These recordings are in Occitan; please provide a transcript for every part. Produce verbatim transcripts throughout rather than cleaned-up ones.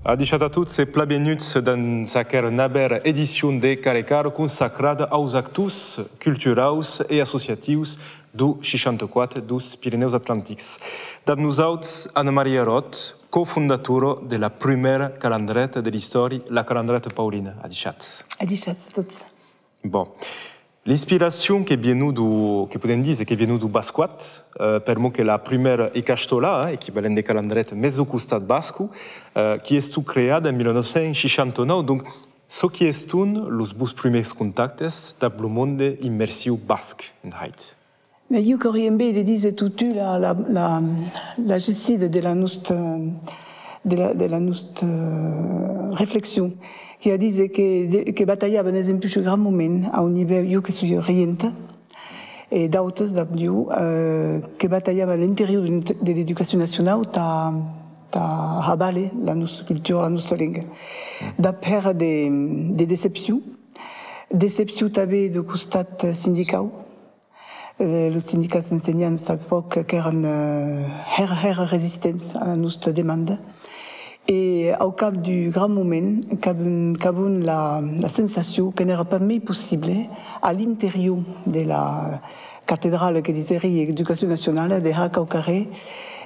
Adishatz a tots e plan vienuts dens aquera navèra edicion de Cara e Cara consacrada aus actors culturaus e associatius deu seishanta-quate deus Pirenèus Atlantics. Dab nosauts, Anna-Maria Roth, cofondatora de la prumèra calandreta de l'istòri, la calandreta Paulina. Adishatz. Adishatz a tots. Bon. L'inspiracion que vienon deu, que podem díser, que vienon deu bascoat, eh, per'mor que la prumèra ecastolà, eh, equivalent de calandreta, mès deu costat basco, eh, qui estó creada en mila nòu cents seishanta-nòu. Donc, çò qui estón los vos prumèrs contactes dab lo monde immersiu basc, en hèit? Mès jo qu'auriá enveja de díser totun la, la, la, la gessida de la nosta, de la, de la nosta reflexion, qui a díser que, de, que batalhava dens un puish gran moment au nivèu, jo que soi regenta, e d'autes dab jo, eh, que batalhava a l'interior de, de l'Educacion Nacionau tà, tà har valer la nosta cultura, la nosta lenga. Dab hèra de, de decepcion, decepcion tanben deu costat sindicau, eh, los sindicats d'ensenhants tanpòc qu'èran, eh, hèra, hèra resistents a la nosta demanda. E au cap deu gran moment, qu'avon, qu'avon la, la sensacion que n'èra pas mei possible, a l'interior de la catedrala que diserí Educacion Nacionala, de har quauquarren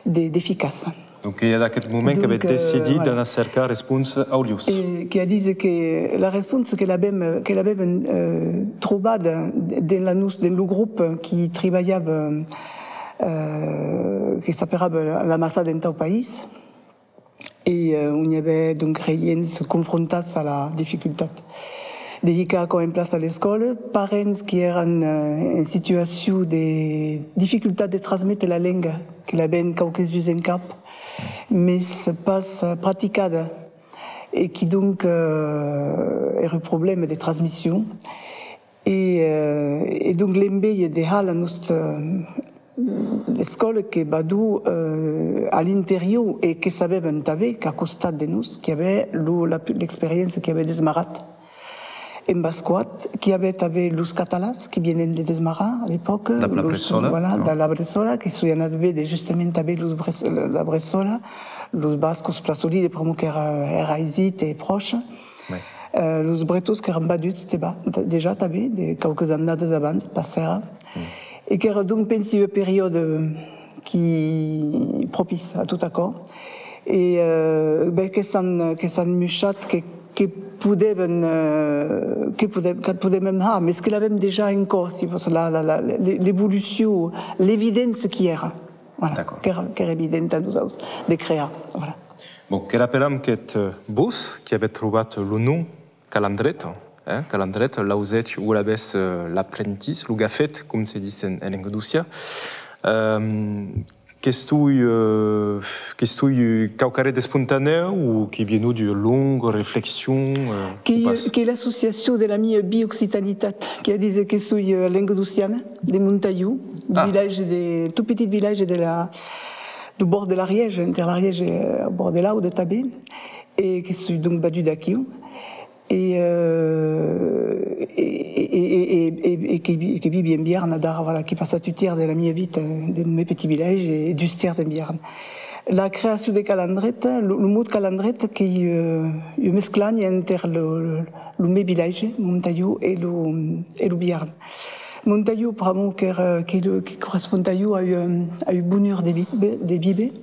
de, d'eficaç. Donc, qu'ei ad aqueth moment qu'avètz decidit d'anar cercar responsa au Liós. E qui a díser que la responsa que l'avem, que l'avem, eh, trobada dens la nos-, dens lo grop qui tribalhava, eh, que s'aperava l'Amassada entau país, e, eh, on i avè, donc, regents confrontats a la dificultat de hicar aquò en plaça a l'escòla, parents qui èran, eh, en situacion de dificultat de transméter la lenga, que l'avèn quauques uns en cap, mès pas, eh, practicada, e qui donc, eh, èra un problèma de transmission. E, eh, e donc l'enveja de har la nosta, l'escòla que vadó, eh, a l'interior e que sabèvan tanben qu'a costat de nos, qu'i avè lo, la, l'experiéncia qui avè desmarrat en Bascoat, qu'i avè tanben los catalans qui vienèn de desmarrar a l'epòca. Dab la Bressola, voilà, non? Dab la Bressola, que soi anat véder justament tanben los Bres-, la, la Bressola, los bascos plan solide, pr'amor qu'èra, èra aisit e pròche. Oui. Eh, los bretons qu'èran vaduts de ba-, de, dejà tanben, de quauques annadas abans, pas hèra. E qu'èra donc, pensi, ua periòda qui propice a tot aquò. E, eh, ben, que s'an, que s'an muchat, que, que podèvan, eh, que podè-, que podèvan har, mès que l'avèm dejà en còr, si vòs, la, la, la, l'e-, l'evolucion, l'evidéncia qui èra. Voilà, qu'èra, qu'èra evident a nosauts de crear. Voilà. Bon, que rapelam qu'ètz, eh, vos qui avètz trobat lo nom Calandreta, eh? Calandreta, l'ausèth o alavetz, eh, l'aprentís, lo gafet, com se ditz en, en lengadocian. Ehm, qu'estoi, eh, qu'estoi quauquarren d'espontanèu o qui vienon d'ua longa reflexion, eh, o pas? Que, que l'associacion de la mia bioccitanitat, qui a díser que soi, eh, lengadociana, de Montalhon, du vilatge de, tot petit vilatge de la, du bòrd de l'Ariège, enter l'Ariège e au bòrd de l'Aude tanben, e que soi donc vaduda aquiu. E, eh, e, e que vi-, que vivi en Biarn adara, voilà, qu'èi passat un tièrs de la mia vita, eh, dens lo meu petit vilatge e dus tièrs en Biarn. La creacion de Calandreta, lo, lo mot Calandreta qu'ei, eh, ua mesclanha enter lo, lo, lo meu vilatge, Montalhon, e lo, e lo Biarn. Montalhon, pr'amor qu'èra, que, que correspond a jo a un, a un bonur de vi-, de víver,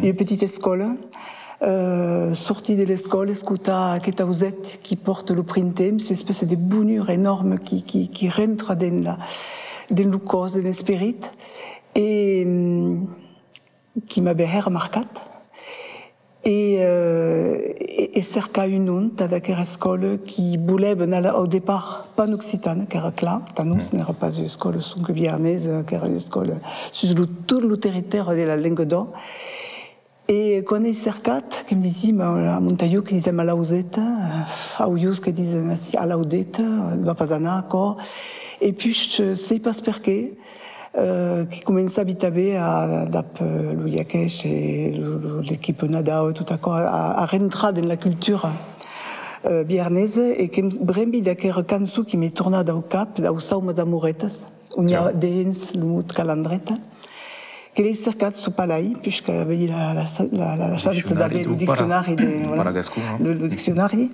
ua petita escòla, eh, sortir de l'escòla, escotar aqueth ausèth qui pòrta lo printemps, ua espècia de bonur enòrme qui, qui, qui rentra dens la, dens lo còs, dens l'esperit, e, mm, qui m'avè hèra marcat. E, eh, e, e cercar un nom tad aquera escòla qui volèvan, a la, au depart, pan-occitana, qu'èra clar, tà nos, n'èra pas ua escòla sonque biarnesa, qu'èra ua escòla sus lo, tot lo territòri de la lenga d'òc. E quan èi cercat, que'm disiá, ma, a Montalhon que disèm a l'auseta, au Liós que disen ací a l'audeta, va pas anar, aquò. E puish, eh, sèi pas perqué, eh, que començavi tanben a, dab, eh, lo Iaquèsh e lo, lo, l'equipa Nadau e tot aquò, a, a rentrar dens la cultura, eh, biarnesa, e que'm brembi d'aquera cançon qui m'ei tornada au cap, dau Saumas Amoretas, on i a dehens lo mot calandreta, Que l'ai cercat sus Palai, puishque avèi la, la, la, la, la chance d'aver lo diccionari de, voilà, lo, lo diccionari,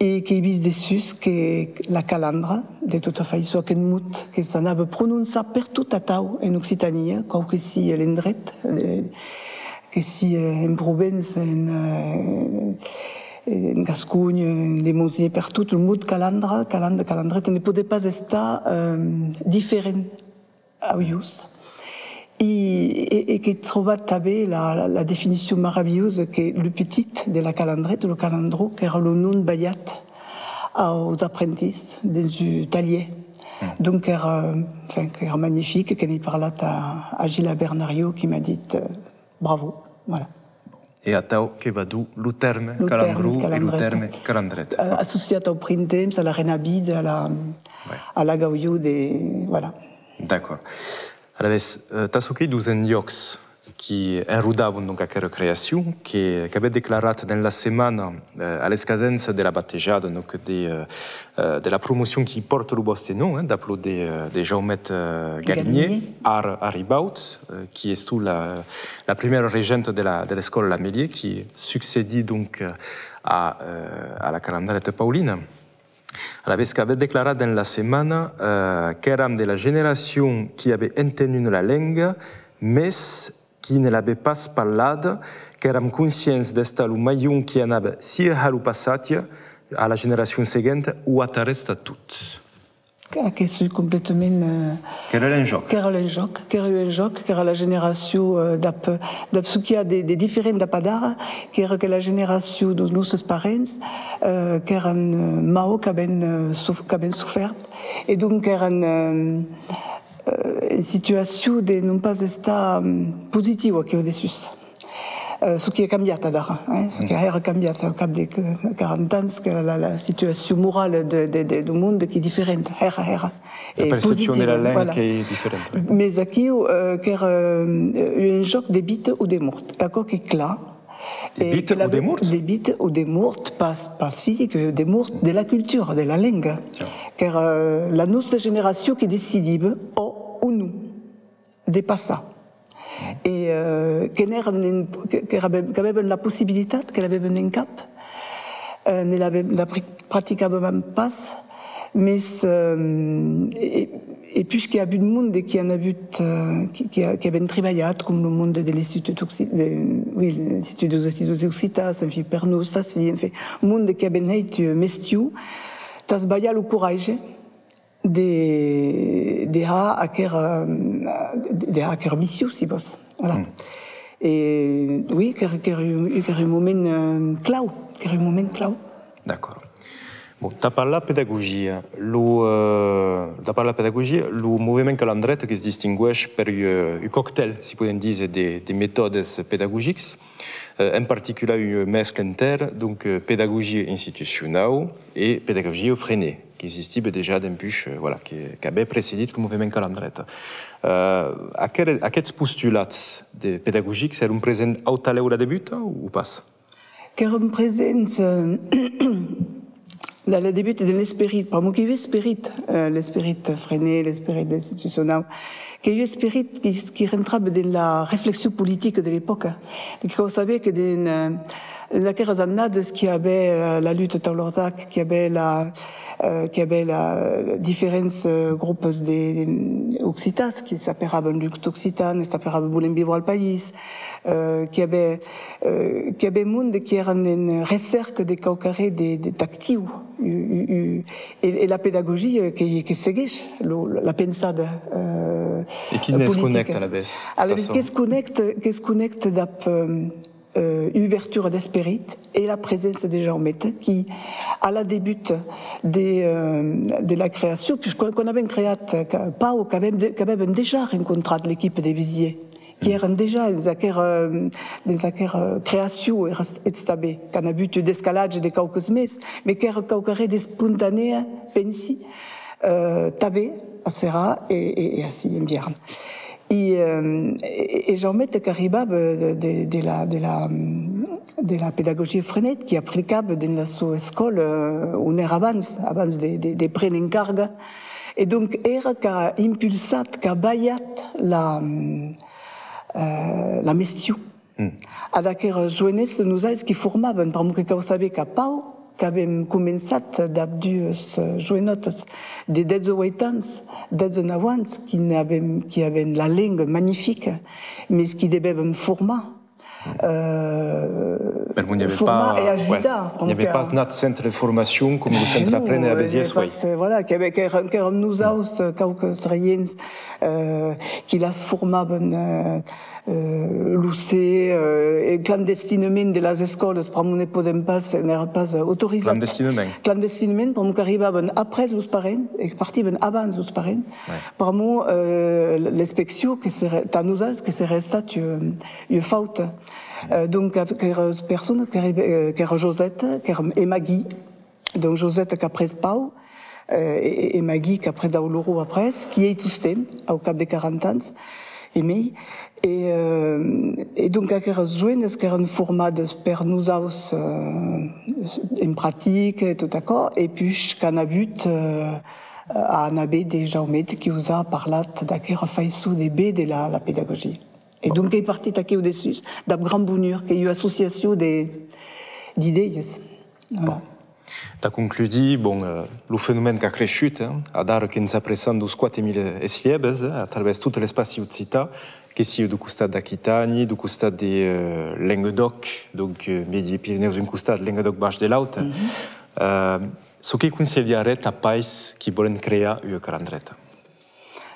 e qu'ai vist dessús que la calandra, de tota faiçon, aqueth mot que s'anava prononçar pertot atau en Occitania, quau que sia l'endret, eh, que sia en Provença, en, eh, en Gasconha, en Lemonsier, pertot, lo mot calandra, calandra, calandret, ne podè pas estar, eh, diferent. Aulhors. E, e, e qu'ai trobat tanben la, la, la definicion maravilhosa que lo petit de la Calandreta, lo Calandró, qu'èra lo nom balhat aus aprentits dens un talhièr. Donc qu'èra, enfin, qu'èra magnific, que n'ai parlat a, a Gilles Bernariot, qui m'a dit, euh, bravo, voilà. E atau que va dur lo tèrme calandró e lo tèrme calandreta. Eh, associat au printemps, a la renavida, a la, a la gaujor de, voilà. D'acòrd. Alavetz, eh, tà çò qu'ei deus enjòcs qui enrodavan, donc, aquera creacion, que, qu'avètz declarat dens la setmana, eh, a l'escasença de la batejada, donc, de, eh, eh, de la promocion qui pòrta lo vòste nom, eh, dab lo de, eh, de Jaumet, eh, Galinier, Galinier, ara arribaut, eh, qui estó la, la primièra regenta de la, de l'escòla La Melier, qui succedí donc, eh, a, eh, a la Calandreta Paulina. Alavetz qu'avètz declarat dens la setmana, eh, qu'èram de la generacion qui avè entenut la lenga, mès qui ne l'avè pas parlada, qu'èram conscients d'estar lo maion qui anava siejar lo passatge a la generacion seguenta o atarrèstar tot. Que, que soi completament, eh, qu'èra l'enjòc. Qu'èra l'enjòc, qu'èra un enjòc, qu'èra la generacion, eh, dab, dab çò qu'i a de, de diferent dab adara, qu'èra que la generacion deus nòstes parents, eh, qu'èran, eh, mau, qu'avèn, eh, sof-, qu'avèn sofèrt, e donc qu'èran, eh, eh, en situacion de non pas estar, mm, positiu aquiu dessús. Eh, çò qui a cambiat adara, eh, çò qui a hèra cambiat au cap de que, quaranta ans, que la, la, la situacion morala de, de, de, deu monde qu'ei diferenta, hèra, hèra. La percepcion de la lenga qu'ei diferenta, oui. Mès aquiu, eh, qu'èra, eh, un jòc de vita o de mòrt, aquò qu'ei clar. De vita o de mòrt? De vita o de mòrt, pas, pas fisic, de mòrt de la cultura, de la lenga. Qu'èra, eh, la nòsta generacion que decidiva, òc o non, de passar. E, eh, que n'èran en, que, que, qu'avèvan la possibilitat, que l'avèvan en cap, eh, ne l'avèvan, la pri-, practicavan pas, mès, eh, e, e puishque i a avut monde qui an avut, eh, qui, qui, qui avèn tribalhat, com lo monde de l'Institut Occi-, de, oui, l'Institut deus Estudis Occitans, enfin, per nos, ací, enfin, monde qui avèn hèit, eh, mestiu, tàs balhar lo coratge, de, de har aquera, de, de har aquera mission, si vòs. Voilà. E, oui, qu'èra, qu'èra un, qu'èra un moment, eh, clau, qu'èra un moment clau. D'acòrd. Bon, tà parlar pedagogia, lo, eh, tà parlar pedagogia, lo movement Calandreta que's distingueish per un, un coctèl, si podem díser, de, de metòdes pedagogics, eh, en particular un mescle enter, donc, eh, pedagogia institucionau e pedagogia Freinet, qu'existiva dejà dempuish, eh, voilà, que, qu'avè precedit lo movement Calandreta. Eh, aquel, aqueths postulats de pedagogics èran presents autalèu la debuta o pas? Qu'èran presents, eh, la, la debuta de l'esperit, pr'amor qu'ei un esperit, eh, l'esperit Freinet, l'esperit institucionau, qu'ei un esperit qui, qui rentrava dens la reflexion politica de l'epòca. Perque cau saber que dens, eh, dens aqueras annadas qu'i avè, eh, la luta tà Lorzac, qu'i avè la, eh, qu'i avè la, diferents, eh, gropes de, de, occitans, qui s'aperavan Lutte Occitane, s'aperavan Volem Viure al País, eh, qu'i avè, eh, qu'i avè monde qui èran en recèrca de quauquarren de, de, d'actiu, u, u, u, e, e la pedagogia que, que segueish lo, la pensada, eh, politica. E quin es connècte, alavetz? Alavetz, qu'es connècte, qu'es connècte dab, eh, eh, ubertura d'esperit e la preséncia de Jaumet, qui, a la debuta de, eh, de la creacion, puishque quan, quan avèm creat, eh, Pau, qu'avèm de, qu'avèm dejà rencontrat l'equipa de Visier, qui èran dejà dens aquera, dens aquera creacion, èra eth tanben, qu'an avut un descalatge de quauques mes, mes qu'èra quauquarren d'espontanèu, pensi, eh, tanben a Serà e, e, e ací en Biarn. E, eh, e, e Jaumet qu'arribava de, de, de la, de la, de la pedagogia Freinet, qui aplicava dens la soa escòla, eh, on èra abans, abans de, de, de préner en carga. E donc, èra qu'a impulsat, qu'a balhat la, eh, la mestiu. Mm. Ad aqueras joenes, nosauts qui formavan, pr'amor que cau saber qu'a Pau, qu'avem començat dab duas, eh, joenòtas de dètz-e-ueit ans, dètz-e-nau ans, qui n'avem, qui avèn la lenga magnifica, mes qui devevan formar, eh, formar e ajudar. N'i avè pas nat centre de formacion com lo centre Aprene a Besièrs uei. Pas, eh, voilà, qu'avè-, qu'èra-, qu'èram nosauts, eh, quauques regents, eh, qui las formavan, eh, eh, lo ser, eh, e clandestinament de las escòlas, pr'amor ne podèm pas, n'èra pas, eh, autorizat. Clandestinament. Clandestinament, pr'amor qu'arribavan après los parents, e partivan abans los parents, pr'amor, eh, l'inspeccion que serè, tà nosauts que serè estat ua, ua fauta. Eh, donc, qu'èras persona, qu'èra, eh, qu'èra Josette, qu'èra, e Maggie, donc Josette qu'a pres Pau, eh, e, e, e Maggie qu'a pres Auloro après, qui ei tostemps, au cap de quaranta ans, e mei. E, eh, e donc aqueras joenas qu'èran formadas per nosauts, eh, en practica e tot aquò, e puish qu'an avut, eh, a anar véder Jaumet qui us a parlat d'aquera faiçon de véder la, la pedagogia. E donc qu'ei partit aquiu dessús, dab gran bonur, qu'ei ua associacion de, d'idèias. Voilà. Tà concludir, bon, eh, lo fenomèn qu'a creishut, eh, adara que ns apressam deus quate mila eslhèves, eh, a travèrs tot l'espaci occitan, que siá deu costat d'Aquitània, deu costat de, eh, Lengadòc, donc, eh, Miègi Pirenèus d'un costat, Lengadòc Baish de l'aute. Eh, çò que conselharetz a pairs qui vòlen crear ua calandreta?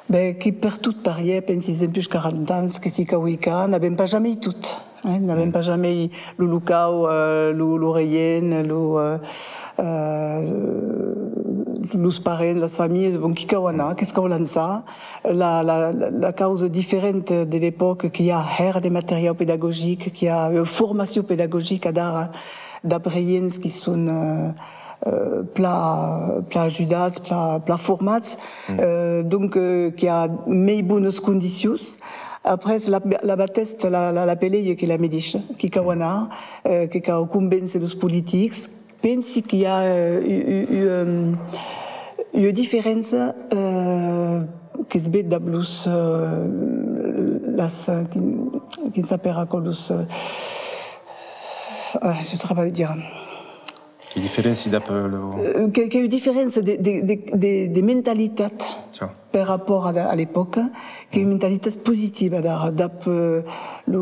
Ben, qu'ei pertot parièr, pensi, dempuish quaranta ans, que s'i cau hicar, n'avem pas jamei tot, eh? N'avem pas jamei lo locau, eh, lo, lo regent, lo, eh, eh, los parents, las familhas, bon, qu'i cau anar, que's cau lançar. La, la, la, la causa diferenta de l'epòca, qu'i a hèra de materiau pedagogic, qu'i a, eh, formacion pedagogica adara dab regents qui son, eh, eh, plan, plan ajudats, plan, plan formats, eh, donc, eh, qu'i a mei bonas condicions. Après, la, la batèsta, la, la, la peleiha qu'ei la medisha, qu'i cau anar, eh, que cau convéncer los politics. Pensi qu'i a, eh, u-, u-, u-, eh, ua diferença, eh, que's ved dab los, eh, las, eh, quin, quin s'apèra aquò, los, eh, ah, je saurais pas le dire. Qué diferéncia dab lo... Eh, que, que ua diferéncia de, de, de, de, de mentalitat per rapòrt a, a l'epòca, qu'ei ua mentalitat positiva, dab, dab, eh, lo,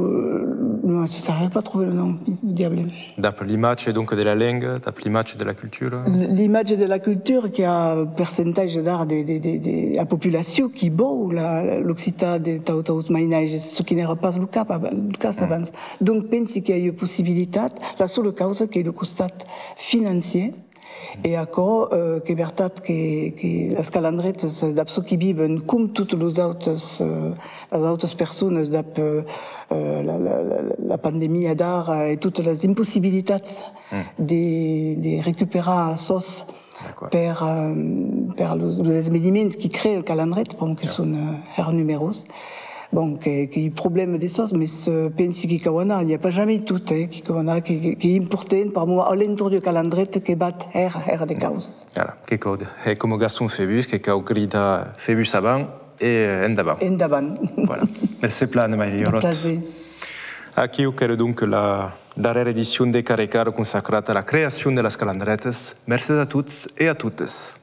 non, je saurais pas trouver le nom, diable. Dab l'imatge, donc, de la lenga, dab l'imatge de la cultura? L'imatge de la cultura, qu'i a percentatge d'ara de, de, de, de la populacion qui vòu la, l'occitan de tau, taus mainatges, çò qui n'èra pas lo cap, lo cas abans. Donc, pensi qu'i a ua possibilitat, la sola causa qu'ei lo costat financièr, e aquò, eh, qu'ei vertat que, que las calandretas, dab çò qui viven, com totes los autes, eh, las autas personas, dab, eh, la, la, la, la pandemia d'ara e totas las impossibilitats de, de recuperar sòs per, eh, per los, los esveniments qui crèan Calandreta, bon, que son, eh, hèra numerós. Bon, que, qu'ei un problèma de sòs, mes, eh, pensi qu'i cau anar, n'i a pas jamei tot, eh, qu'i cau anar, que, que, qu'ei important, pr'amor a l'entorn d'ua calandreta que bat hèra, hèra de causas. Voilà, que cau, e coma Gaston Febus, que cau cridar Febus avant e, eh, endavant. Endavant. Voilà. Mercé plan, Anne-Marie Orot. Plaser. Aquiu qu'èra donc la darrèra edicion de Cara e Cara consacrat a la creacion de las calandretas. Mercés a tots e a totes.